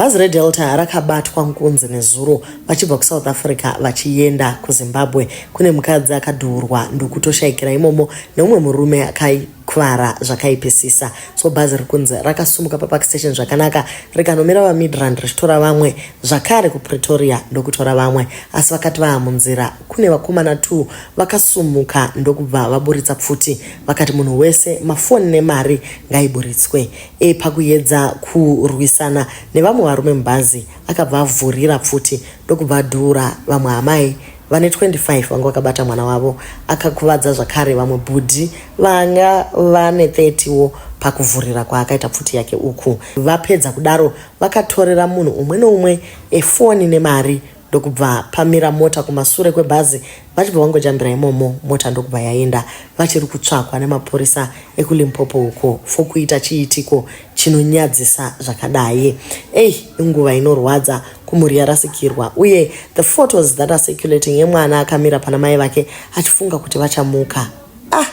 Bhazi reDelta rakabatwa nkunzi nezuro vachibva kuSouth Africa vachienda kuZimbabwe. Kune mukadzi akadhuurwa ndokutoshaikira imomo neumwe murume akakuvara zvakaipisisa. So bhazi riri kunzi rakasumuka paPark Station zvakanaka rikanomira paMidrand richitora vamwe zvakare kuPretoria ndokutora vamwe. Asi vakati vaamunzira kune vakomana 2 vakasumuka ndokubva vaburitsa pfuti vakati munhu wese mafoni nemari ngaiburitswe. E Pakuyedza kurwisana nevamwe varume mubhazi, akabva avhurira pfuti ndokubva adhuura vamwe amai vane 25 vanga vakabata mwana wavo. Akakuvadza zvakare vamwe bhudhi vanga vane 30 wo pakuvhurira kwaakaita pfuti yake uku. Vapedza kudaro vakatorera munhu umwe neumwe foni nemari ndokubva pamira mota kumasure kwebhazi vachibva vangojambira imomo mota ndokubva yaenda. Vachiri kutsvakwa nemapurisa ekuLimpopo uko for kuita chiitiko chinonyadzisa zvakadai. Ei, inguva inorwadza kumhuri yarasikirwa uye the photos that are circulating emwana akamira pana mai vake achifunga kuti vachamuka. Ah!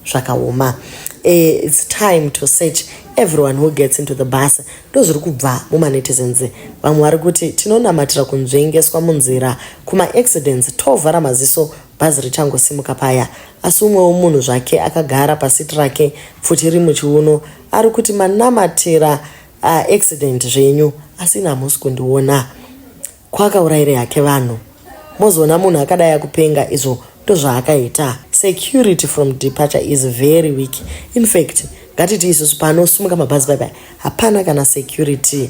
Zvakaoma. It's time to search everyone who gets into the bus. Ndozviri kubva mumanetizens. Vamwe vari kuti tinonamatira kunzvengeswa munzira kuma-accidents tovhara maziso bhazi richangosimuka paya. Asi umwewo munhu zvake akagara pasiti rake pfuti iri muchiuno ari kuti manamatira accident zvenyu asi ini hamusi kundiona. Kwakauraire hake vanhu. Mozoona munhu akadai akupenga izvo ndozvaakaita. Security from departure is very weak. In fact, ngatiti isusu panosumuka mabhazi bye bye hapana kana security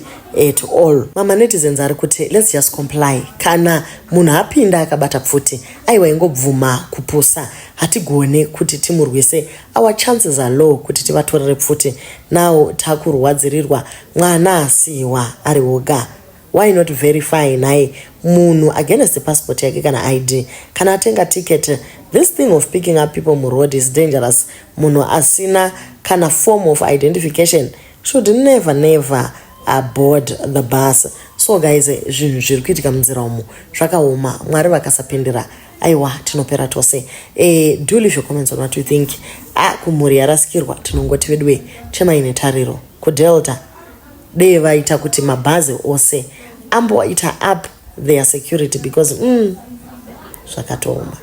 at all. Mama netizens ari kuti let's just comply. Kana munhu apinda akabata pfuti aiwa ingobvuma kupusa. Hatigone kuti timurwise. Our chances are low kuti tivatorere pfuti. Now takurwadzirirwa mwana asiiwa ari oga. Why not verify nhai munhu against passport yake kana ID kana atenga ticket. This thing of picking up people muroad is dangerous. Munhu asina kana form of identification should never never aboard the bus. So guys, zvinhu zviri kuitika munzira umu zvakaoma. Mwari vakasapindira aiwa tinopera tose. Do leave your comments on what you think. Kumhuri yarasikirwa tinongoti veduwe chemai netariro. KuDelta dei vaita kuti mabhazi ose amboita up their security because zvakatooma.